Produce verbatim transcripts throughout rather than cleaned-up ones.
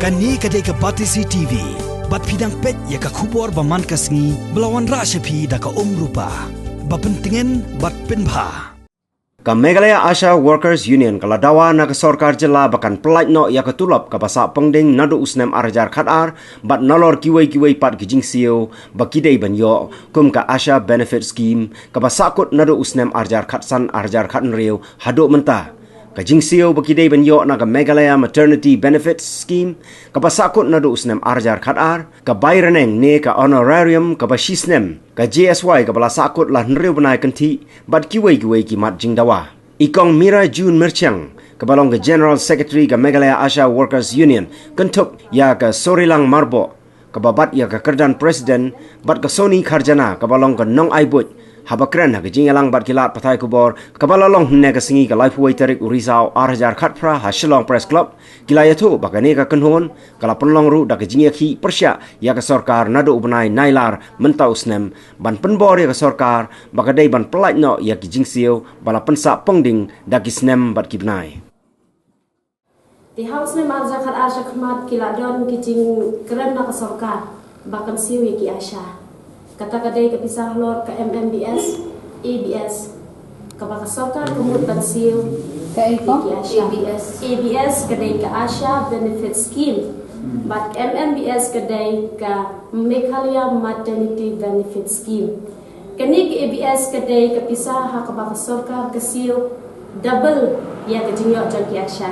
Kane ka dei ka Batesi T V. Bad phi dang peit ïa ka khubor ba man ka sngi, ba la wanrah sha phi da ka Umrupa. Ba pyntngen bad pynbha. Ka Meghalaya ASHA Workers Union ka la dawa na ka sorkar jylla ba kan pyllait noh ïa ka tulop kaba sah pongding naduh u snem ar hajar khat ar, bad nalor kiwei kiwei pat ki jingsiew ba ki dei ban ïoh, kum ka ASHA Benefit Scheme kaba sahkut naduh u snem ar hajar khat san ar hajar khat hynriew haduh mynta. Ka jingsiew ba ki dei ban ïoh na ka Meghalaya Maternity Benefit Scheme kaba sahkut naduh u snem ar hajar khat ar, ka bai raneng ne ka honorarium kaba shi snem, ka J S Y kaba la sahkut la hynriew bnai kynthih, bad kiwei kiwei ki mat jingdawa. I Kong Mira June Myrchiang, kaba long ka General Secretary ka Meghalaya ASHA Workers Union, kynthup ïa ka Sorilang Marboh, kaba bat ïa ka kyrdan President, bad ka Soni Kharjana, kaba long ka nongai buit, haba kren ha ka jingïalang bad ki lad pathai khubor kaba la long hynne ka sngi, ka laiphew wei tarik u Risaw ar hajar khat phra ha Shillong Press Club, ki la ïathuh ba kane ka kynhun ka la pynlong ruh da ka jingïakhih pyrshah ïa ka sorkar naduh u bnai Nailar mynta u snem, ban pynbor ïa ka sorkar ba ka dei ban pyllait noh ïa ki jingsiew ba la pynsah pongding da ki snem bad ki bnai. Te ha u snem ar hajar khat ar sha khmat ki la don ki jingkren na ka sorkar ba kan siew ïa ki ASHA. Kata ka dei ka pisa halor ka M M B S, A B S, kaba ka sorkar ka mut ban siew ïa ki ASHA. A B S ka dei ka ASHA Benefit Scheme. Bad M M B S ka dei ka Meghalaya Maternity Benefit Scheme. Kane ka A B S ka dei ka pisa ha kaba ka sorkar ka siew double ïa ka jingïoh jong ki ASHA.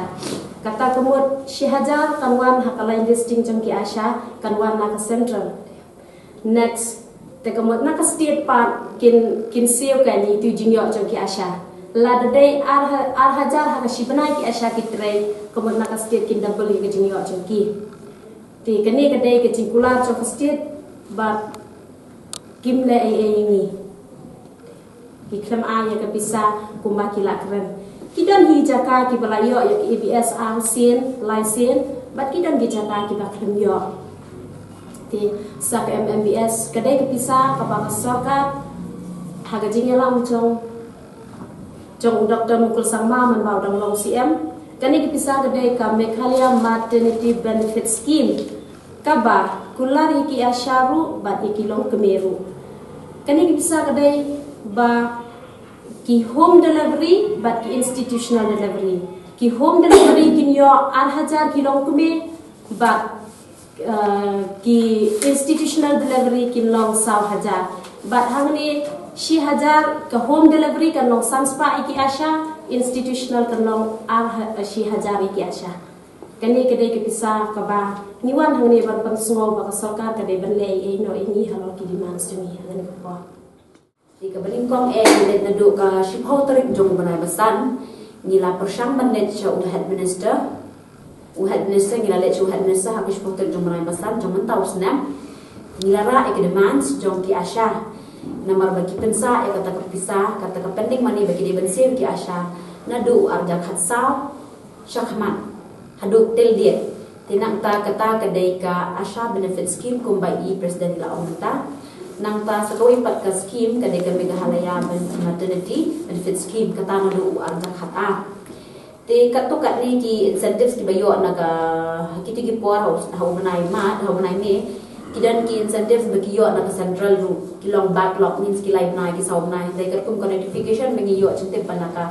Kata ka mut shi hajar kan wan ha ka line listing jong ki ASHA, kan wan na ka central. Next, te ka mut na ka state pat kin, kin siew kane tu jingïoh jong ki ASHA. Lada dei ar ha-, ar hajar ha ka shi bnai ki ASHA ki trei, ka mut na ka state kin double ïa ka jingïoh jong ki. Te kane ka dei ka jingkular jong ka state, bad kim leh ei ei ïa ngi. Ki khlem ai ïa ka pisa kumba ki la kren. Ki don hi jaka kiba la ïoh ïa ka A B S ar sien, lai sien, bad ki don ki jaka kiba khlem ïoh. Te sa ka M M B S ka dei ka pisa kaba ka sorkar ha ka jingïalam jong, jong u Doctor Mukul Sangma man ba u dang long C M. Kane ka pisa ka dei ka Meghalaya Maternity Benefit Scheme. Kaba kular ïa ki ASHA ruh bad ïa ki longkmie ruh. Kane ka pisa ka dei ba ki home delivery bad ki institutional delivery. Ki home delivery kin ïoh ar hajar ki longkmie bad, eh, ki institutional delivery kin long saw hajar. Bad hangne shi hajar ka home delivery kan long san spah ïa ki ASHA, institutional kan long ar ha-, shi hajar ïa ki ASHA. Kane ka dei ka pisa kaba ngi wan hangne ban pynsngew ba ka sorkar ka dei ban leh ei ei noh ïa ngi halor ki demands jong ngi ha kane ka por. Te kaba nyngkong eh, ngi leit naduh ka shiphew tarik jong u bnai ba san, ngi la pyrshang ban leit sha u head minister. U head minister, ngi la leit sha u head minister ha ka shiphew tarik jong u bnai ba san jong mynta u snem. Ngi la rah ïa ki demands jong ki ASHA. Namar ba ki pynsah ïa kata ka pisa, kata ka pending money ba ki dei ban siew ki ASHA naduh u ar hajar khat saw sha khmat haduh till date. Te nangta kata ka dei ka ASHA Benefit Scheme kumba i President i la ong mynta. Nangta sa kawei pat ka scheme ka dei ka Meghalaya Ben-, Maternity Benefit Scheme, kata naduh u ar hajar khat ar. Te katto katne ki incentives kiba ïoh na ka, ha kito ki por ha u, ha u bnai March, ha u bnai May, ki don ki incentives ba ki ïoh na ka central ruh, ki long backlog, means ki lai bnai, ki saw bnai. Te katkum ka notification ba ngi ïoh jingtip ba na ka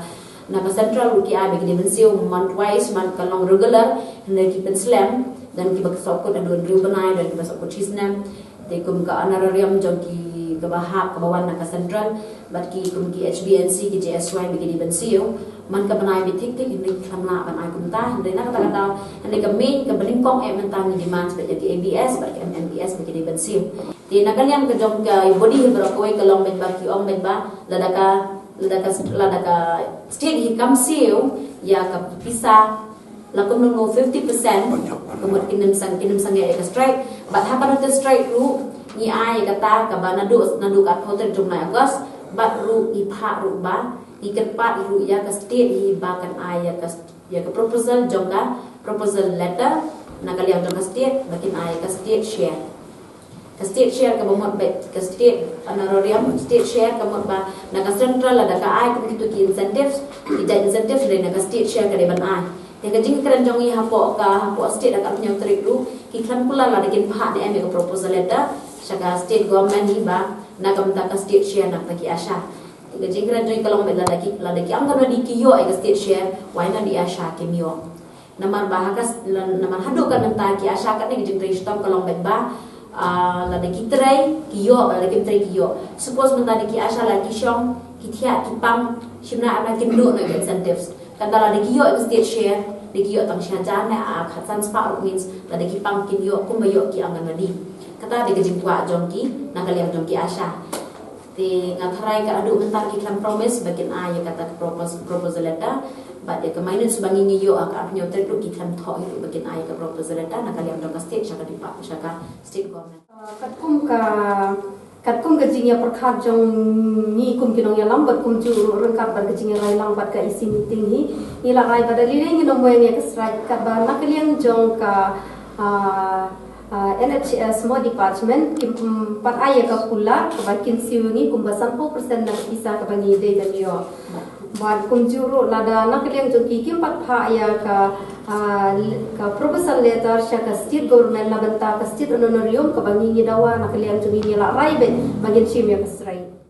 na ka central ruh ki ai ba ki dei ban siew month wise, man ka long regular, hynrei ki pynslem, don kiba sahkut haduh hynriew bnai, don kiba sahkut shi snem. Te kum ka honorarium jong ki kaba hap kaba wan na ka central, bad ki kum ki H B N C, ki J S Y ba ki dei ban siew, man ka bnai ba thik thik hynrei ki khlem lah ban ai kumta, hynrei na kata ka daw, hynrei ka main kaba nyngkong eh mynta ngi demand bad ïa ki A B S bad ki M M B S ba ki dei ban siew. Te na ka liang ka jong ka body hi baroh kawei ka long bad ba ki ong bad ba lada ka, lada ka, lada ka state hi kam siew ïa ka pisa la kum nong fifty percent, ka mut kin ym sang, kin ym sangeh ïa ka strike. Bad haba nang strike ruh ngi ai ïa kata kaba naduh, naduh ka arphew tarik jong u bnai August, bad ruh ngi phah ruh ba ngi kyrpad ruh ïa ka state hi ba kan ai ïa ka, ïa ka proposal jong ka, proposal letter na ka liang jong ka state ba kin ai ïa ka state share. Ka state share kaba mut bad ka state honorarium, state share ka mut ba na ka central lada ka ai kum kito ki incentives, ki jait incentives, lane na ka state share ka dei ban ai. Te ka jingkren jong ngi hapoh ka, hapoh state ha ka arphew tarik ruh, ki khlem kular lada kin phah ne em ïa ka proposal letter sha ka state government hi ba na ka bynta ka state share na ka bynta ki ASHA. Te ka jingkren jong ngi ka long ba lada ki, lada ki Anganwadi ki ïoh ïa ka state share, why not ki ASHA kim ïoh? Namar ba ha ka s-, la-, namar haduh ka mynta ki ASHA katne ka jingtrei shitom ka long beit ba, ah, lada ki trei ki ïoh, lada kim trei ki ïoh. Suppose mynta da ki ASHA la ki shong, ki thiah, ki pang, shim na amna kim duh na ki incentives. Kata lada ki ïoh ka state share, da ki ïoh tang shi hajar ne, ah, khatsan spah ruh means lada ki pang kim ïoh kumba ïoh ki Anganwadi. Kata da ka jingkwah jong ki, na ka liang jong ki ASHA. Te nga tharai ka haduh mynta ki khlem promise ba kin ai ïa kata ka propos-, proposal letter. Bad ïa ka minutes ba ngi ngi ïoh ha ka arphew tarik ruh ki khlem thoh ïa ka ba kin ai ïa ka proposal letter na ka liang jong ka state sha ka depa-, sha ka state government. Uh, katkum ka, katkum ka jingïapyrkhat jong ngi kum ki nongïalam bad kumjuh ruh ryngkat bad ka jingïalailang bad ka E C meeting hi, ngi la rai ba da lei lei ngin ym weng ïa ka strike katba na ka liang jong ka, uh, uh, N H S mo department kim, mm, pat ai ïa ka kular kaba kin siew ïa ngi kumba sanphew percent na ka pisa kaba ngi dei ban ïoh. Bad kumjuh ruh lada na ka liang jong ki kim pat phah ïa ka, ah, ka proposal letter sha ka state government na bynta ka state honorarium kaba ngi ngi dawa, na ka liang jong ngi ngi la rai beit ba ngin shim ïa ka strike.